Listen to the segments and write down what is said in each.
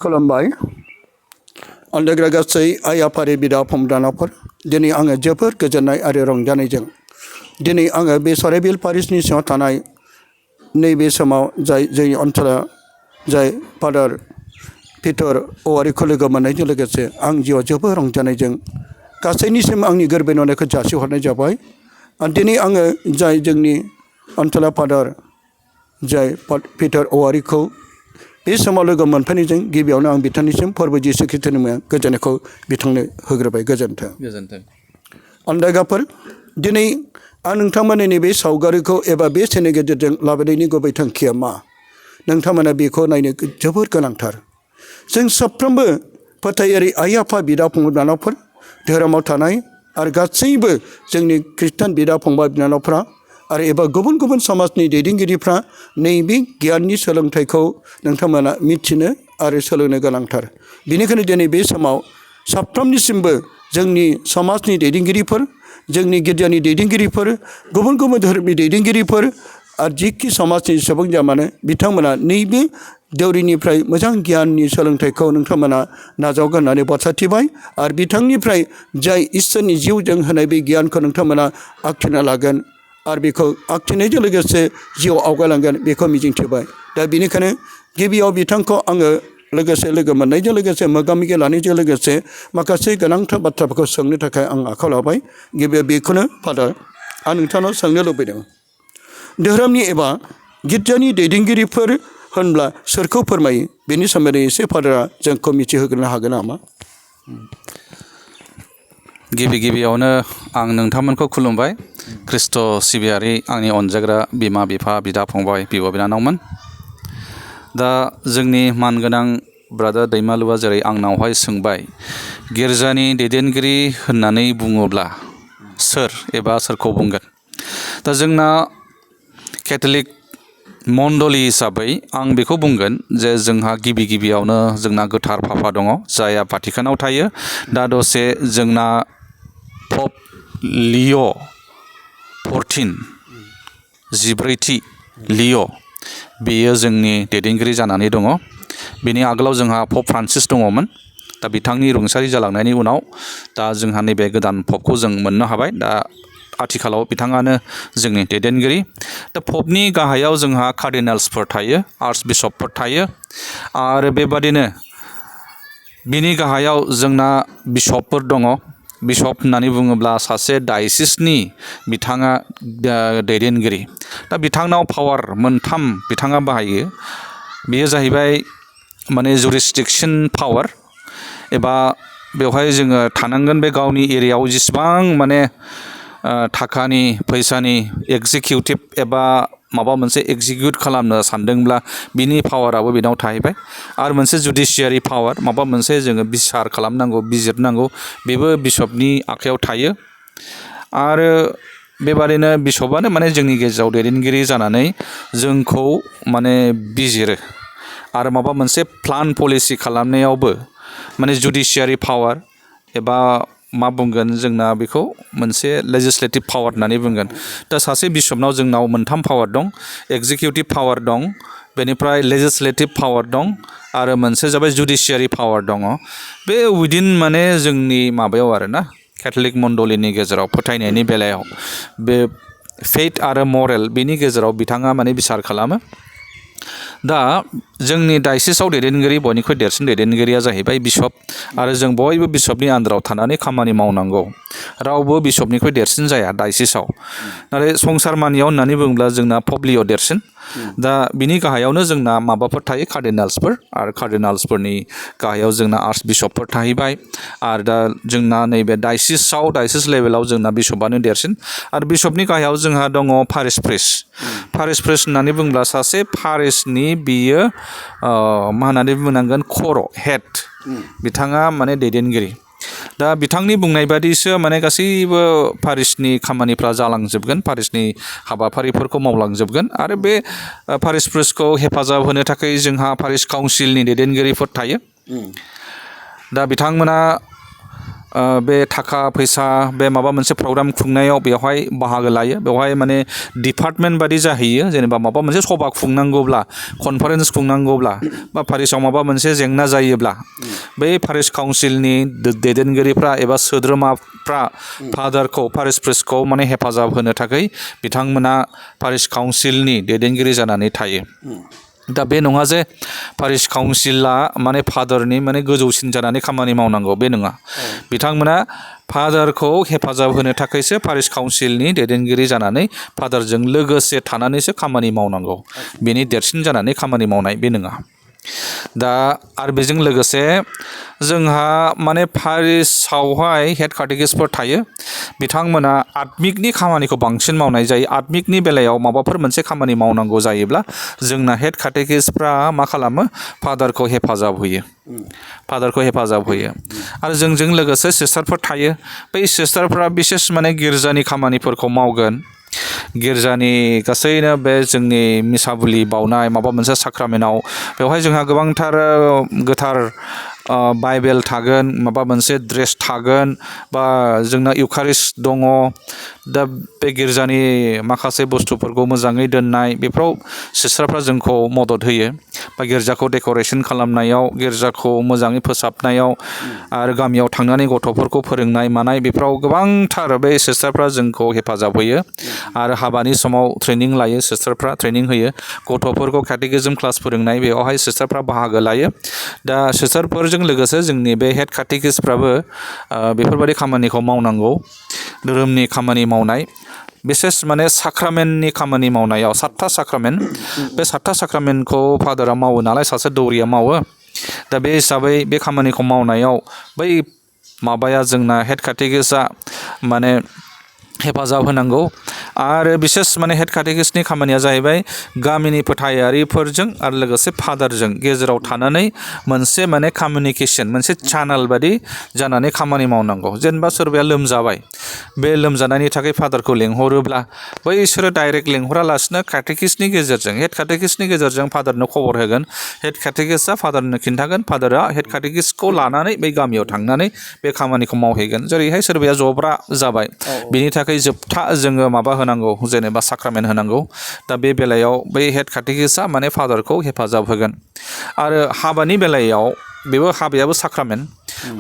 खुलुमबाय अन्दायग्रा गासै आइ आफारि बिदा फंबायफोर दिनै आङो जोबोर गोजोननाय आरो रंजानायजों दिनै आङो बे सराइबिल पारिसनि सिङाव थानाय नैबे समाव जोंनि ओनसोला जाय फादार पिटार औवारिखौ लोगो मोननायजों लोगोसे आं जिउआव जोबोर रंजानायजों गासैनिसिम आंनि गोरबोनि अननायखौ जासिहरनाय जाबाय आरो दिनै आङो जाय जोंनि ओनसोला फादार जाय पिटार औवारिखौ बे समाव लोगो मोनफैनायजों गिबियावनो आं बिथांनिसिम फोरबो जिसु ख्रीष्टनि मुङाव गोजोननायखौ बिथांनो होग्रोबाय। गोजोन्थों। अनदायग्राफोर दिनै आं नोंथांमोननि नैबे सावगारिखौ एबा बे सेनि गेजेरजों लाबोनायनि गुबै थांखिया मा नोंथांमोना बेखौ नायनो जोबोर गोनांथार। जों साफ्रोमबो फोथायारि आइ आफा बिदा फंबाय बिनानावफोर धोरोमाव थानाय आरो गासैबो जोंनि खृष्टान बिदा फंबाय बिनानावफ्रा आरो एबा गुबुन गुबुन समाजनि दैदेनगिरिफ्रा नैबे गियाननि सोलोंथाइखौ नोंथांमोना मिथिनो आरो सोलोंनो गोनांथार। बेनिखायनो दिनै बे समाव साफ्रोमनिसिमबो जोंनि समाजनि दैदेनगिरिफोर जोंनि गिर्जानि दैदेनगिरिफोर गुबुन गुबुन धोरोमनि दैदेनगिरिफोर आरो जिखि समाजनि सुबुं जा मानो बिथांमोना नैबे देउरिनिफ्राय मोजां गियाननि सोलोंथाइखौ नोंथांमोना नाजावगोन होननानै बाथ्राथिबाय आरो बिथांनिफ्राय जाय इसोरनि जिउजों होनाय बे गियानखौ नोंथांमोना आखिना लागोन आरो बेखौ आखिनायजों लोगोसे जिउआव आवगायलांगोन बेखौ मिजिंथिबाय। दा बेनिखायनो गिबियाव बिथांखौ आङो लोगोसे लोगो मोननायजों लोगोसे मोगा मोगि लानायजों लोगोसे माखासे गोनांथार बाथ्राफोरखौ सोंनो थाखाय आं आखायाव लाबाय। गिबियाव बेखौनो फादार आं नोंथांनाव सोंनो लुबैदों धोरोमनि एबा गिर्जानि दैदेनगिरिफोर होनब्ला सोरखौ फोरमायो बेनि सोमोन्दै एसे फादारा जोंखौ मिथिहोग्रोनो हागोन नामा? गिबियावनो आं नोंथांमोनखौ खुलुमबाय। ख्रिस्ट' सिबियारि आंनि अनजाग्रा बिमा बिफा बिदा फंबाय बिब' बिनानावमोन। दा जोंनि मानगोनां ब्रादार दैमालुआ जेरै आंनावहाय सोंबाय गिर्जानि दैदेनगिरि होननानै बुङोब्ला सोर एबा सोरखौ बुंगोन। दा जोंना केथलिक मण्डलि हिसाबै आं बेखौ बुंगोन जे जोंहा गिबियावनो जोंना गोथार फाफा दङ जायआ भाटिकानाव थायो। दा दसे जोंना पप लिय' 14 14थि लिय' बेयो जोंनि दैदेनगिरि जानानै दङ। बेनि आगोलाव जोंहा पप फ्रान्सिस दङमोन। दा बिथांनि रुंसारि जालांनायनि उनाव दा जोंहा नैबे गोदान पपखौ जों मोननो हाबाय। दा आथिखालाव बिथाङानो जोंनि दैदेनगिरि। दा पपनि गाहायाव जोंहा कार्डिनेल्सफोर थायो, आर्च बिशपफोर थायो आरो बेबादिनो बिनि गाहायाव जोंना बिशपफोर दङ। बिशप होननानै बुङोब्ला सासे डायसिसनि बिथाङा दैदेनगिरि। दा बिथांनाव पावार मोनथाम बिथाङा बाहायो। बेयो जाहैबाय माने जुरिसडिक्सन पावार एबा बेवहाय जोङो थानांगोन बे गावनि एरियायाव जेसेबां माने थाखानि फैसानि एक्जिकिउटिभ एबा माबा मोनसे एक्जिकिउट खालामनो सानदोंब्ला बिनि पावाराबो बेनाव थाहैबाय। आरो मोनसे जुडिसियारि पावार माबा मोनसे जोङो बिसार खालामनांगौ बिजिरनांगौ बेबो बिशपनि आखायाव थायो। आरो बेबादिनो बिशपआनो माने जोंनि गेजेराव दैदेनगिरि जानानै जोंखौ माने बिजिरो आरो माबा मोनसे प्लान पलिसि खालामनायावबो माने जुडिसियारि पावार एबा मा बुंगोन जोंना बेखौ मोनसे लेजिस्लेटिभ पावार होननानै बुंगोन। दा सासे बिशपनाव जोंनाव मोनथाम पावार दं। एक्जिकिउटिभ पावार दं, बेनिफ्राय लेजिस्लेटिभ पावार दं आरो मोनसे जाबाय जुडिसियारि पावार दङ। बे उइदिन माने जोंनि माबायाव आरोना केथलिक मण्डलिनि गेजेराव फोथायनायनि बेलायाव बे फेथ आरो मरेल बेनि गेजेराव बिथाङा माने बिसार खालामो। दा जोंनि डायसिसाव दैदेनगिरि बयनिख्रुइ देरसिन दैदेनगिरिया जाहैबाय बिशप आरो जों बयबो बिशपनि आन्दाराव थानानै खामानि मावनांगौ। रावबो बिशपनिख्रुइ देरसिन जाया डायसिसाव। नाथाय संसार मानियाव होननानै बुङोब्ला जोंना पप लिय' देरसिन। दा बिनि गाहायावनो जोंना माबाफोर थायो कार्डिनेल्सफोर आरो कार्डिनेल्सफोरनि गाहायाव जोंना आर्च बिशपफोर थाहैबाय। आरो दा जोंना नैबे डायसिस लेभेलाव जोंना बिशपआनो देरसिन आरो बिशपनि गाहायाव जोंहा दङ पारिश प्रिस्ट। पारिश प्रिस्ट होननानै बुङोब्ला सासे पारिशनि बियो मा होननानै बुंनांगोन खर' हेड बिथाङा माने दैदेनगिरि। दा बिथांनि बुंनाय बादिसो माने गासैबो पारिशनि खामानिफ्रा जालांजोबगोन, पारिशनि हाबाफारिफोरखौ मावलांजोबगोन। आरो बे पारिश प्रिस्टखौ हेफाजाब होनो थाखाय जोंहा पारिश काउन्सिलनि दैदेनगिरिफोर थायो। दा बिथांमोना बे थाखा फैसा बे माबा मोनसे प्रग्राम खुंनायाव बेवहाय बाहागो लायो बेवहाय माने डिपार्टमेन्ट बादि जाहैयो जेनेबा माबा मोनसे सभा खुंनांगौब्ला कनफारेन्स खुंनांगौब्ला बा पारिसाव माबा मोनसे जेंना जायोब्ला बै पारिस काउन्सिलनि दैदेनगिरिफ्रा एबा सोद्रोमाफ्रा फादारखौ पारिस प्रिस्टखौ माने हेफाजाब होनो थाखाय बिथांमोना पारिस काउन्सिलनि दैदेनगिरि जानानै थायो दा बे नङा जे पारिस काउन्सिला माने फादारनि माने गोजौसिन जानानै खामानि मावनांगौ बे नङा बिथांमोना फादारखौ हेफाजाब होनो थाखायसो पारिस काउन्सिलनि दैदेनगिरि जानानै फादारजों लोगोसे थानानैसो खामानि मावनांगौ बेनि देरसिन जानानै खामानि मावनाय बे नङा दा आरो बेजों लोगोसे जोंहा माने पारिसावहाय हेड काटेकिस्टफोर थायो बिथांमोना आत्मिकनि खामानिखौ बांसिन मावनाय जायो आत्मिकनि बेलायाव माबाफोर मोनसे खामानि मावनांगौ जायोब्ला जोंना हेड काटेकिस्टफ्रा मा खालामो फादारखौ हेफाजाब होयो आरो जोंजों लोगोसे सिस्टारफोर थायो बै सिस्टारफ्रा बिसेस माने गिर्जानि खामानिफोरखौ मावगोन गिर्जानि गासैनो बे जोंनि मिसाबुलि बाउनाय माबा मोनसे साक्रामेन्टआव बेवहाय जोंहा गोबांथार गोथार बाइबेल थागोन माबा मोनसे ड्रेस थागोन बा जोंना इउकारिस्ट दङ दा बे गिर्जानि माखासे बुस्थुफोरखौ मोजाङै दोननाय बेफोराव सिस्टारफ्रा जोंखौ मदद होयो बा गिर्जाखौ डेक'रेसन खालामनायाव गिर्जाखौ मोजाङै फोसाबनायाव आरो गामियाव थांनानै गथ'फोरखौ फोरोंनाय मानाय बेफोराव गोबांथार बे सिस्टारफ्रा जोंखौ हेफाजाब होयो आरो हाबानि समाव ट्रेनिं लायो सिस्टारफ्रा ट्रेनिं होयो गथ'फोरखौ केटेकिज्म क्लास फोरोंनाय बेवहाय सिस्टारफ्रा बाहागो लायो दा सिस्टारफोरजों लोगोसे जोंनि बे हेड काटेकिस्टफ्राबो बेफोरबायदि खामानिखौ मावनांगौ धोरोमनि खामानि मावनाय बिसेस माने साक्रामेन्टनि खामानि मावनायाव 7था साक्रामेन्ट बे 7था साक्रामेन्टखौ फादारा मावो नालाय सासे दौरिया मावो दा बे हिसाबै बे खामानिखौ मावनायाव बै माबाया जोंना हेड काटेकिस्टआ माने हेफाजाब होनांगौ आरो बिसेस माने हेड काटेकिस्टनि खामानिया जाहैबाय गामिनि फोथायारिफोरजों आरो लोगोसे फादारजों गेजेराव थानानै मोनसे माने कमिउनिकेसन मोनसे चेनेल बादि जानानै खामानि मावनांगौ जेनेबा सोरबाया लोमजाबाय बे लोमजानायनि थाखाय फादारखौ लेंहरोब्ला बैसोरो डाइरेक्ट लेंहरालासिनो काटेकिस्टनि गेजेरजों हेड काटेकिस्टनि गेजेरजों फादारनो खबर होगोन हेड काटेकिस्टआ फादारनो खिन्थागोन फादारा हेड काटेकिस्टखौ लानानै बै गामियाव थांनानै बे खामानिखौ मावहैगोन जेरैहाय सोरबाया जब्रा जाबाय बेनि थाखाय जोबथा जोङो माबा होनांगौ जेनेबा साक्रामेन्ट होनांगौ दा बे बेलायाव बै हेड काटेकिस्टआ माने फादारखौ हेफाजाब होगोन आरो हाबानि बेलायाव हाबायाबो साक्रामेन्ट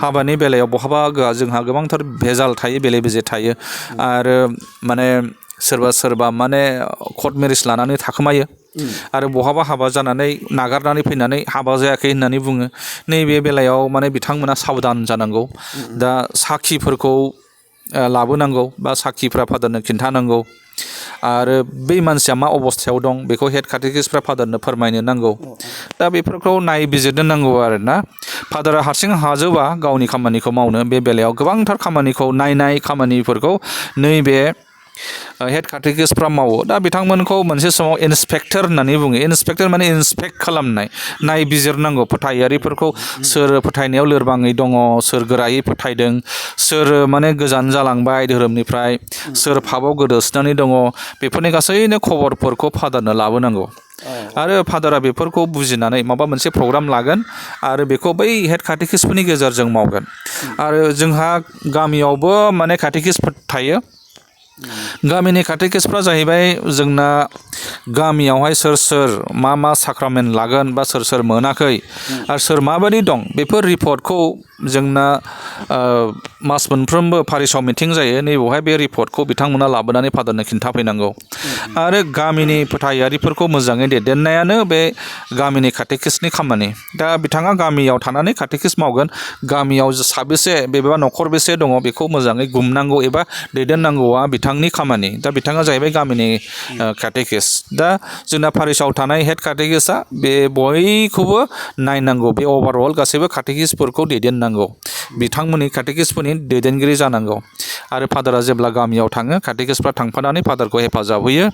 हाबानि बेलायाव बहाबा जोंहा गोबांथार भेजाल थायो बेले बेजे थायो आरो माने सोरबा माने कर्ट मेरिज लानानै थाखोमायो आरो बहाबा हाबा जानानै नागारनानै फैनानै हाबा जायाखै होननानै बुङो नैबे बेलायाव माने बिथांमोना साबधान जानांगौ दा साखिफोरखौ लाबोनांगौ बा साखिफ्रा फादारनो खिन्थानांगौ आरो बै मानसिया मा अबस्थायाव दं बेखौ हेड काटेकिस्टफ्रा फादारनो फोरमायनो नांगौ दा बेफोरखौ नायबिजिरनो नांगौ आरोना फादारा हारसिं हाजोबा गावनि खामानिखौ मावनो बे बेलायाव गोबांथार खामानिखौ नायनाय खामानिफोरखौ नैबे हेड काटेकिस्टफ्रा मावो दा बिथांमोनखौ मोनसे समाव इन्सपेक्टर होननानै बुङो इन्सपेक्टर माने इन्सपेक्ट खालामनाय नायबिजिरनांगौ फोथायारिफोरखौ सोर फोथायनायाव लोरबाङै दङ सोर गोरायै फोथायदों सोर माने गोजान जालांबाय धोरोमनिफ्राय सोर पापआव गोदोसोनानै दङ बेफोरनि गासैनो खबरफोरखौ फादारनो लाबोनांगौ आरो फादारा बेफोरखौ बुजिनानै माबा मोनसे प्रग्राम लागोन आरो बेखौ बै हेड काटेकिस्टफोरनि गेजेरजों मावगोन आरो जोंहा गामियावबो माने काटेकिस्टफोर थायो गामिनि काटेकिस्टफ्रा जाहैबाय जोंना गामियावहाय सोर मा साक्रामेन्ट लागोन बा सोर मोनाखै आरो सोर माबायदि दं बेफोर रिपर्टखौ जोंना मास मोनफ्रोमबो पारिसाव मिटिं जायो नैबेवहाय बे रिपर्टखौ बिथांमोना लाबोनानै फादारनो खिन्थाफैनांगौ आरो गामिनि फोथायारिफोरखौ मोजाङै दैदेननायानो बे गामिनि काटेकिस्टनि खामानि दा बिथाङा गामियाव थानानै काटेकिस्ट मावगोन गामियाव साबेसे बेबा न'खर बेसे दङ बेखौ मोजाङै गुमनांगौ एबा दैदेननांगौआ बिथांनि खामानि दा बिथाङा जाहैबाय गामिनि काटेकिस्ट दा जोंना पारिसाव थानाय हेड काटेकिस्टआ बे बयखौबो नायनांगौ बे अभारअल गासैबो काटेकिस्टफोरखौ दैदेननांगौ बिथांमोननि काटेकिस्टफोरनि दैदेनगिरि जानांगौ आरो फादारा जेब्ला गामियाव थाङो काटेकिस्टफ्रा थांफानानै फादारखौ हेफाजाब होयो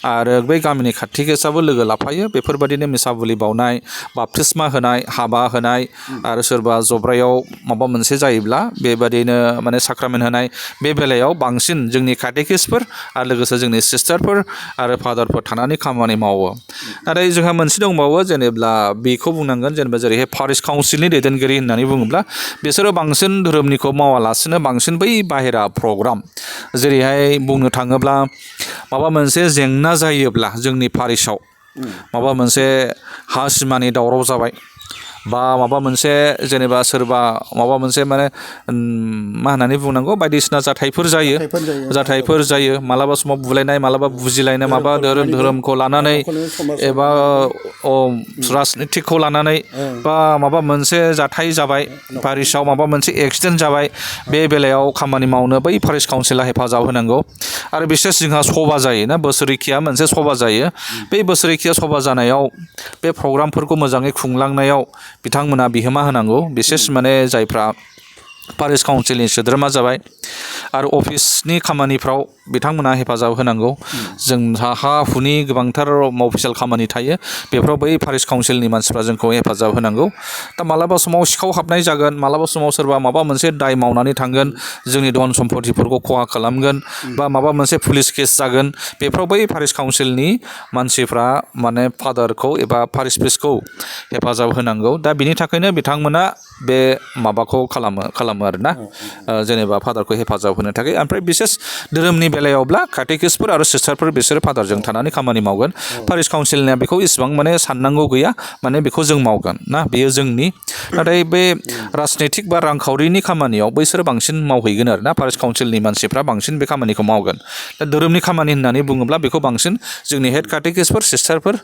आरो बै गामिनि काटेकिस्टआबो लोगो लाफायो बेफोरबायदिनो मिसाबुलि बाउनाय बाप्तिस्मा होनाय हाबा होनाय आरो सोरबा जब्रायाव माबा मोनसे जायोब्ला बेबादिनो माने साक्रामेन्ट होनाय बे बेलायाव बांसिन जोंनि काटेकिस्टफोर आरो लोगोसे जोंनि सिस्टारफोर आरो फादारफोर थानानै खामानि मावो नाथाय जोंहा मोनसे दंबावो जेनेब्ला बेखौ बुंनांगोन जेनेबा जेरैहाय पारिस काउन्सिलनि दैदेनगिरि होननानै बुङोब्ला बिसोरो बांसिन धोरोमनिखौ मावालासिनो बांसिन बै बाहेरा प्रग्राम जेरैहाय बुंनो थाङोब्ला माबा मोनसे जेंना जायोब्ला जोंनि पारिसआव माबा मोनसे हा सिमानि दावराव जाबाय बा माबा मोनसे जेनेबा सोरबा माबा मोनसे माने मा होननानै बुंनांगौ बायदिसिना जाथायफोर जायो मालाबा समाव बुलायनाय मालाबा बुजिलायनाय माबा धोरोमखौ लानानै एबा राजनितिकखौ लानानै बा माबा मोनसे जाथाय जाबाय पारिसआव माबा मोनसे एक्सिडेन्ट जाबाय बे बेलायाव खामानि मावनो बै पारिस काउन्सिला हेफाजाब होनांगौ आरो बिसेस जोंहा सभा जायो ना बोसोरिखिया मोनसे सभा जायो बे बोसोरिखिया सभा जानायाव बे प्रग्रामफोरखौ मोजाङै खुंलांनायाव बिथांमोना बिहोमा होनांगौ बिसेस माने जायफ्रा पारिस काउन्सिलनि सोद्रोमा जाबाय आरो अफिसनि खामानिफ्राव बिथांमोना हेफाजाब होनांगौ जोंहा हा हुनि गोबांथार अफिसियेल खामानि थायो बेफोराव बै पारिस काउन्सिलनि मानसिफ्रा जोंखौ हेफाजाब होनांगौ दा मालाबा समाव सिखाव हाबनाय जागोन मालाबा समाव सोरबा माबा मोनसे दाय मावनानै थांगोन जोंनि धन सम्पतिफोरखौ खहा खालामगोन बा माबा मोनसे पुलिस केस जागोन बेफोराव बै पारिस काउन्सिलनि मानसिफ्रा माने फादारखौ एबा पारिस प्रिस्टखौ हेफाजाब होनांगौ दा बिनि थाखायनो बिथांमोना बे माबाखौ खालामो आरोना जेनेबा फादारखौ हेफाजाब होनो थाखाय ओमफ्राय बिसेस धोरोमनि बेलायावब्ला काटेकिस्टफोर आरो सिस्टारफोर बिसोरो फादारजों थानानै खामानि मावगोन पारिस काउन्सिलनिया बेखौ इसेबां माने साननांगौ गैया माने बेखौ जों मावगोन ना बेयो जोंनि नाथाय बे राजनितिक बा रांखावरिनि खामानियाव बैसोरो बांसिन मावहैगोन आरोना पारिस काउन्सिलनि मानसिफ्रा बांसिन बे खामानिखौ मावगोन दा धोरोमनि खामानि होननानै बुङोब्ला बेखौ बांसिन जोंनि हेड काटेकिस्टफोर सिस्टारफोर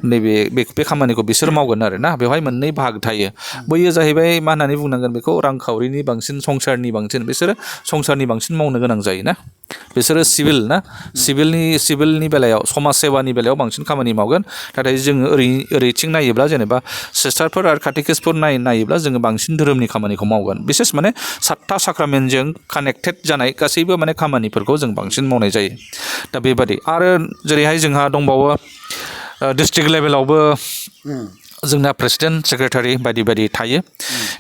नैबे बे खामानिखौ बिसोर मावगोन आरोना बेवहाय मोननै बाहागो थायो बैयो जाहैबाय मा होननानै बुंनांगोन बेखौ रांखावरिनि बांसिन संसारनि बांसिन बिसोरो संसारनि बांसिन मावनो गोनां जायोना बिसोरो सिभिलनि बेलायाव समाज सेवानि बेलायाव बांसिन खामानि मावगोन नाथाय जोङो ओरैथिं नायोब्ला जेनेबा सिस्टारफोर आरो काटेकिस्टफोर नायोब्ला जोङो बांसिन धोरोमनि खामानिखौ मावगोन बिसेस माने 7था साक्रामेन्टजों कानेक्टेड जानाय गासैबो माने खामानिफोरखौ जों बांसिन मावनाय जायो दा बेबादि आरो जेरैहाय जोंहा दंबावो डिस्ट्रिक्ट लेभेलावबो जोंना प्रेसिडेन्ट सेक्रेटारि बायदि बायदि थायो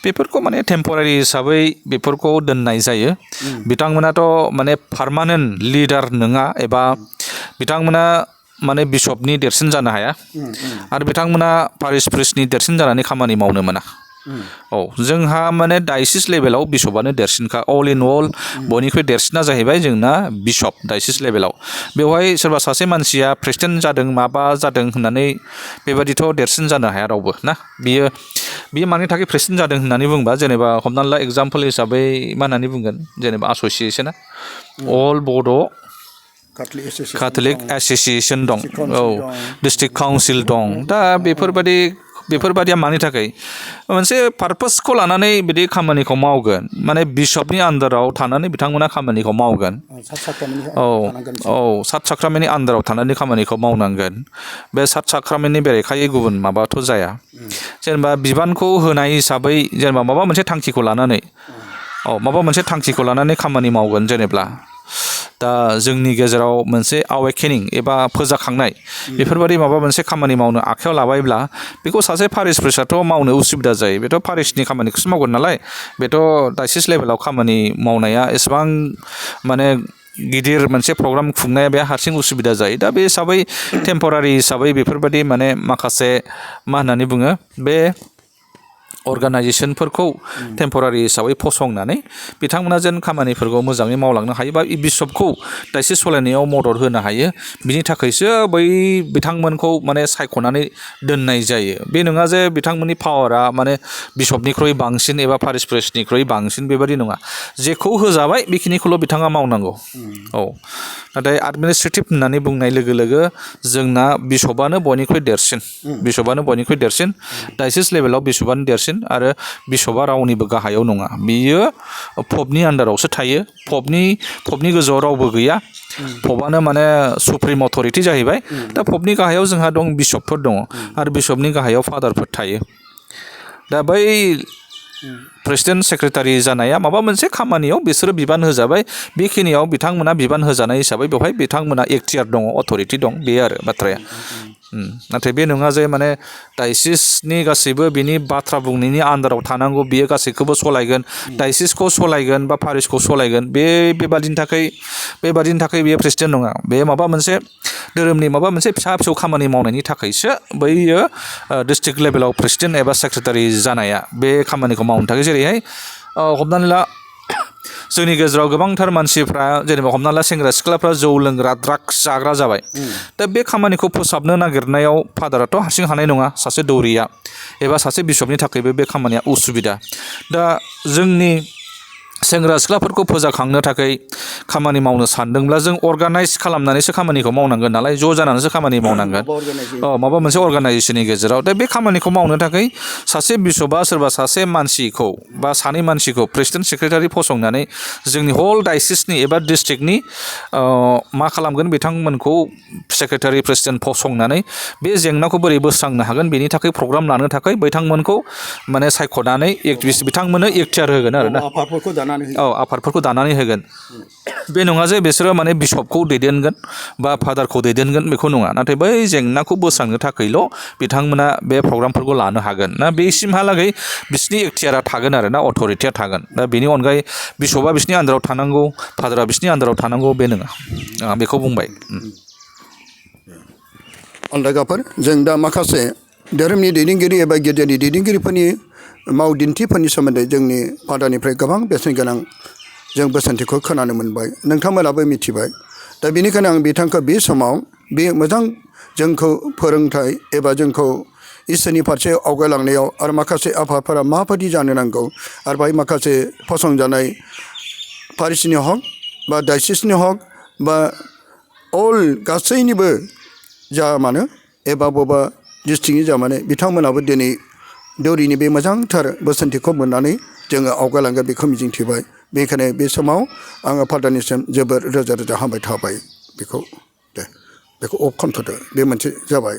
बेफोरखौ माने टेम्परारि हिसाबै बेफोरखौ दोननाय जायो बिथांमोनाथ' माने पार्मानेन्ट लिडार नङा एबा बिथांमोना माने बिशपनि देरसिन जानो हाया आरो बिथांमोना पारिस प्रिस्टनि देरसिन जानानै खामानि मावनो मोना जोंहा माने डायसिस लेभेलाव बिशपआनो देरसिनखा अल इन अल बयनिख्रुइ देरसिना जाहैबाय जोंना बिशप डायसिस लेभेलाव बेवहाय सोरबा सासे मानसिया प्रेसिडेन्ट जादों माबा जादों होननानै बेबादिथ' देरसिन जानो हाया रावबो ना बियो मानि थाखाय प्रेसिडेन्ट जादों होननानै बुंबा जेनेबा हमनानै ला एग्जाम्पल हिसाबै मा होननानै बुंगोन जेनेबा एस'सियेसना अल बड' कैथलिक एस'सियेसन दं डिस्ट्रिक्ट काउन्सिल दं दा बेफोरबादिया मानि थाखाय मोनसे पारपसखौ लानानै बिदि खामानिखौ मावगोन माने बिशपनि आन्दाराव थानानै बिथांमोना खामानिखौ मावगोन 7 साक्रामेन्टनि आन्दाराव थानानै खामानिखौ मावनांगोन बे 7 साक्रामेन्टनि बेरेखायै गुबुन माबाथ' जाया जेनेबा बिबानखौ होनाय हिसाबै जेनेबा माबा मोनसे थांखिखौ लानानै खामानि मावगोन जेनेब्ला दा जोंनि गेजेराव मोनसे आवेकेनिं एबा फोजाखांनाय बेफोरबादि माबा मोनसे खामानि मावनो आखायाव लाबायब्ला बेखौ सासे पारिस प्रिस्टआथ' मावनो उसुबिदा जायो बेथ' पारिसनि खामानिखौसो मावगोन नालाय बेथ' डायसिस लेभेलाव खामानि मावनाया एसेबां माने गिदिर मोनसे प्रग्राम खुंनाया बे हारसिं उसुबिदा जायो दा बे हिसाबै टेम्परारि हिसाबै बेफोरबादि माने माखासे मा होननानै बुङो बे अर्गानाइजेसनफोरखौ टेम्परारि हिसाबै फसंनानै बिथांमोना जेन खामानिफोरखौ मोजाङै मावलांनो हायो बा बिशपखौ दायसिस सालायनायाव मदद होनो हायो बिनि थाखायसो बै बिथांमोनखौ माने सायख'नानै दोननाय जायो बे नङा जे बिथांमोननि पावारा माने बिशपनिख्रुइ बांसिन एबा पारिस प्रिस्टनिख्रुइ बांसिन बेबादि नङा जेखौ होजाबाय बेखिनिखौल' बिथाङा मावनांगौ नाथाय एडमिनिस्ट्रेटिभ होननानै बुंनाय लोगो लोगो जोंना बिशपआनो बयनिख्रुइ देरसिन डायसिस लेभेलाव बिशपआनो देरसिन आरो बिशपआ रावनिबो गाहायाव नङा बियो पपनि आन्दारावसो थायो पपनि गोजौआव रावबो गैया पपआनो माने सुप्रिम अथरिटि जाहैबाय दा पपनि गाहायाव जोंहा दं बिशपफोर दङ आरो बिशपनि गाहायाव फादारफोर थायो दा बै प्रेसिडेन्ट सेक्रेटारि जानाया माबा मोनसे खामानियाव बिसोरो बिबान होजाबाय बेखिनियाव बिथांमोना बिबान होजानाय हिसाबै बेवहाय बिथांमोना एक्टियार दङ अथरिटि दं बे आरो बाथ्राया नाथाय बे नङा जे माने डायसिसनि गासैबो बिनि बाथ्रा बुंनायनि आन्दाराव थानांगौ बियो गासैखौबो सलायगोन डायसिसखौ सलायगोन बा पारिसखौ सलायगोन बेबादिनि थाखाय बेयो प्रेसिडेन्ट नङा बे माबा मोनसे धोरोमनि माबा मोनसे फिसा फिसौ खामानि मावनायनि थाखायसो बैयो डिस्ट्रिक्ट लेभेलाव प्रेसिडेन्ट एबा सेक्रेटारि जानाया बे खामानिखौ मावनो थाखाय जेरैहाय हमनानै ला जोंनि गेजेराव गोबांथार मानसिफ्रा जेनेबा हमना ला सेंग्रा सिख्लाफ्रा जौ लोंग्रा ड्राग्स जाग्रा जाबाय दा बे खामानिखौ फोसाबनो नागिरनायाव फादाराथ' हारसिं हानाय नङा सासे दौरिया एबा सासे बिशपनि थाखायबो बे खामानिया उसुबिदा दा जोंनि सेंग्रा सिख्लाफोरखौ फोजाखांनो थाखाय खामानि मावनो सानदोंब्ला जों अर्गानाइज खालामनानैसो खामानिखौ मावनांगोन नालाय ज' जानानैसो खामानि मावनांगोन माबा मोनसे अर्गानाइजेसननि गेजेराव दा बे खामानिखौ मावनो थाखाय सासे बिशपा सोरबा सासे मानसिखौ बा सानै मानसिखौ प्रेसिडेन्ट सेक्रेटारि फसंनानै जोंनि हल डायसिसनि एबा डिस्ट्रिक्टनि मा खालामगोन बिथांमोनखौ सेक्रेटारि प्रेसिडेन्ट फसंनानै बे जेंनाखौ बोरै बोस्रांनो हागोन बेनि थाखाय प्रग्राम लानो थाखाय बिथांमोनखौ माने सायख'नानै बिथांमोननो इख्तियार होगोन आरो ना आफादफोरखौ दानानै होगोन बे नङा जे बिसोरो माने बिशपखौ दैदेनगोन बा फादारखौ दैदेनगोन बेखौ नङा नाथाय बै जेंनाखौ बोस्रांनो थाखायल' बिथांमोना बे प्रग्रामफोरखौ लानो हागोन ना बेसिमहालागै बिसिनि इख्तियारा थागोन आरो ना अथ'रिटिया थागोन दा बेनि अनगायै बिशपआ बिसिनि आन्दाराव थानांगौ फादारा बिसिनि आन्दाराव थानांगौ बे नङा आं बेखौ बुंबाय अन्दागाफोर जों दा माखासे धोरोमनि दैदेनगिरि एबा गिर्जानि दैदेनगिरिफोरनि मावदिन्थिफोरनि सोमोन्दै जोंनि फादारनिफ्राय गोबां बेसेन गोनां जों बोसोनथिखौ खोनानो मोनबाय नोंथांमोनाबो मिथिबाय दा बेनिखायनो आं बिथांखौ बे समाव बे मोजां जोंखौ फोरोंथाय एबा जोंखौ इसोरनि फारसे आवगायलांनायाव आरो माखासे आफादफोरा माबायदि जानो नांगौ आरो बाहाय माखासे फसंजानाय पारिसनि हक बा डायसिसनि हक बा अल गासैनिबो जा मानो एबा बबेबा डिस्ट्रिक्टनि जा माने बिथांमोनाबो दिनै दौरिनि बे मोजांथार बोसोनथिखौ मोननानै जोङो आवगायलांगोन बेखौ मिजिंथिबाय बेनिखायनो बे समाव आङो फादारनिसिम जोबोर रोजा रोजा हामबाय थाबाय बेखौ अफ खालामथ'दो बे मोनसे जाबाय